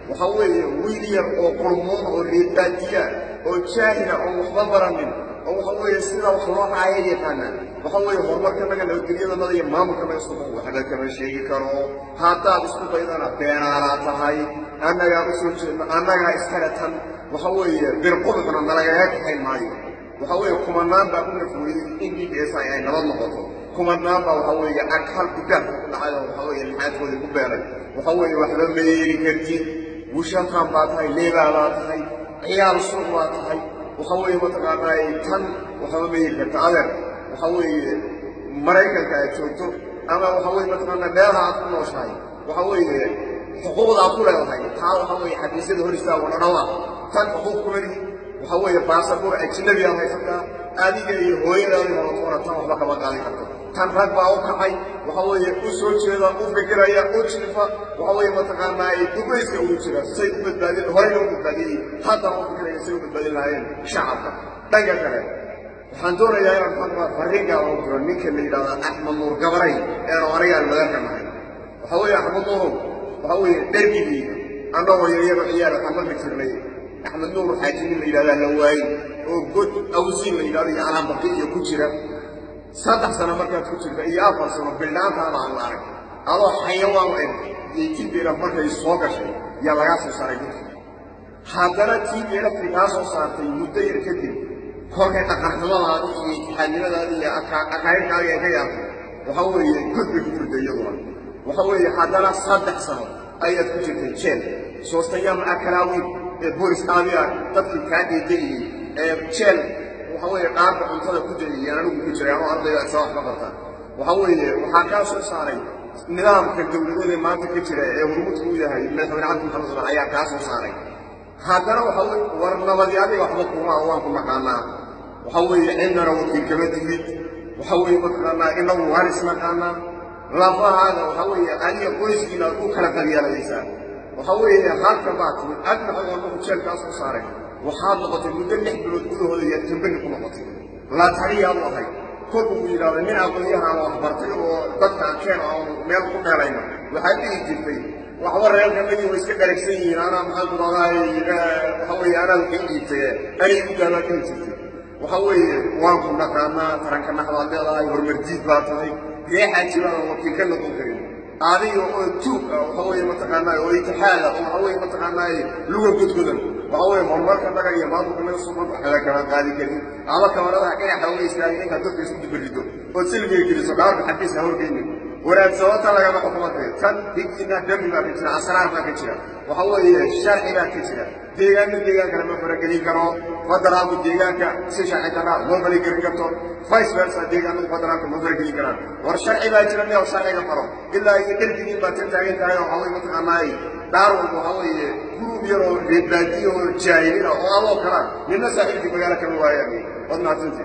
Waxa weeye wiil yar oo qurmoon oo reer baadiya oo jaahila oo waxba baranin oo waxa weeye sida wax loo raaya yaqaana. Waxa weeye horumarkanaga, nabadgelyadanada iyo maamulkanaga suuban waxba kama sheegi karo. Haddaad isku daydana beenaalaa tahay. Annagaa u soo jeedna, annagaa iskale tan. Waxa weeye birqudcuna nalagaga kaxayn maayo. Waxa weeye kumanaan baa u nafweeyey in DDS ay nabad noqoto. Kumanaan baa waxa weeye aghal gudaafka ku dhacay oo waxa weeye lixaadkoodii ku beeray. Waxa weeye waxba ma yeeli kartid. Wushataan baa tahay, leebaa baa tahay, ciyaal suuq baa tahay. Waxa weeye mataqaanaa tan waxba ma yeeli karta, adeer. Waxa weeye Maraykanka aad joogto ama waxa weeye mataqaanaa meelaha aad ku nooshahay, waxa weeye xuquuqda aad ku leedahay taa waxa weeye xafiisyada hor istaago dhadhawa. Tan xuquuq kuma lihi. Waxa weeye baasabuur ajnabi aad haysataa, adiga iyo hooyadaadi horatoona tan waxba kama qaadan karto. Tan rag baa u kacay, waxa weeye u soo jeeda, u fikiraya, u jiifa, waxa weeye mataqaanaa dubayska ugu jira say u badbaadin, horeyna u badbaadiyey, haddana u fikiraya say u badbaadin lahaayeen shacabka. Dhanka kale waxaan doonayaa inaan maxaa farriin gaaba u diro ninka la yidhahda Axmed Nuur Gabaray eenu anigaan madarka nahay. Waxa weeye Axmed Nuurow, waxa weeye dhergigii annagoo yaryaro ciyaar waxaan maqli jirnay Axmed Nuur Xaaji nin la yidhahdaa la waayey oo god awsiin la yidhahdo iyo alaanbaqi iyo ku jira. 3 sano markaad ku jirta iyo 4 sano bildhaantaada aan la arag, adoo xayawaan u eg iyo TPLF markay soo gashay yaa lagaa soo saaray godka. Haddana TPLF-kii kaa soo saartay muddo yar kadib, kolkay dhaqanxumadaadi iyo itixaadnimadaadi iyo akaayirkaadi ay ka yaabtay, waxa weeye god bay ku furtay iyaduna. Waxa weeye haddana 3 sano ayaad ku jirtay jeel soostayaam akalaawi ee boolis aabiya dadkii kaa dheedayey ee jeel. Waxa weeye dhaarka cuntada ku dayay anigu ku jiray anoo ardayga isa wax ka barta. Waxa weeye waxaa kaa soo saaray nidaamka dowladeed ee maanta ka jira ee hormuudka u yahay madaxweyne Cabdi Maxamed Cumar ayaa kaa soo saaray. Haddana waxa weye war nabadi adiga waxba kuma, waan ku naqaanaa. Waxa weeye cidnana wakiil kama tihid. Waxa weeye mataqaanaa innagu waan isnaqaanaa. Lafahaaga waxa weeye adiga qoyskiina aad u kala qabyaaladaysaa. Waxa weeye halkan baa timid adna xagoon markuu jeelkaa soo saaray, waxaad noqotay muddo 6 bilood gudahooda yaad kambani ku noqotay, la taliyaad u ahayd. Kolku uu yidhahdo nin aqoonyahan wax bartay oo dadka aan keen oo meel ku dheelayno, waxaad dhihi jirtay waxba reerkanagii way iska dharagsan yihiin, anaa maxaan ku dhahdaay, waxa weeye anaa waxay dhiibtay anay u daamaa dhihi jirtay. Waxa weeye waan ku naqaanaa, taranka naxbaad leedahay, horumar diid baa tahay, reexaaji baadan wakiil ka noqon karin. Adiga oo tuug ah, waxa weeye mataqaanaa oo itixaada oo waxa weeye mataqaanaa luga godgodan, waxa weeye horumarka naga iyo maamulka naga suuban waxba kama qaadi karin. Ama kamaradaha dhinaca uga istaagay intaad dadka isku dubarido ood silmiga geliso dhaarka xafiiska horgeynin waraad sababta lagama xukumatay. Tan higina dembi baa ka jira, asraar baa ka jira, waxa weeye sharci baa ka jira. Deegaanna deegaankana ma faragelin karo federaalku, deegaanka si sharci darraa ma faragelin karto, vice versa, deegaanadu federaalka ma faragelin karaan. War sharci baa jira, miyaw sharciga maro ilaa iyo dhergigiin baad ka taagan tahay. Waxa weye mataqaanaay dhaar walba waxa weeye group yar oo reer baadiyo oo jaahiliina oo adoo kala nina saaxiibkii magaalo kama waayaan. Waad mahadsantihi.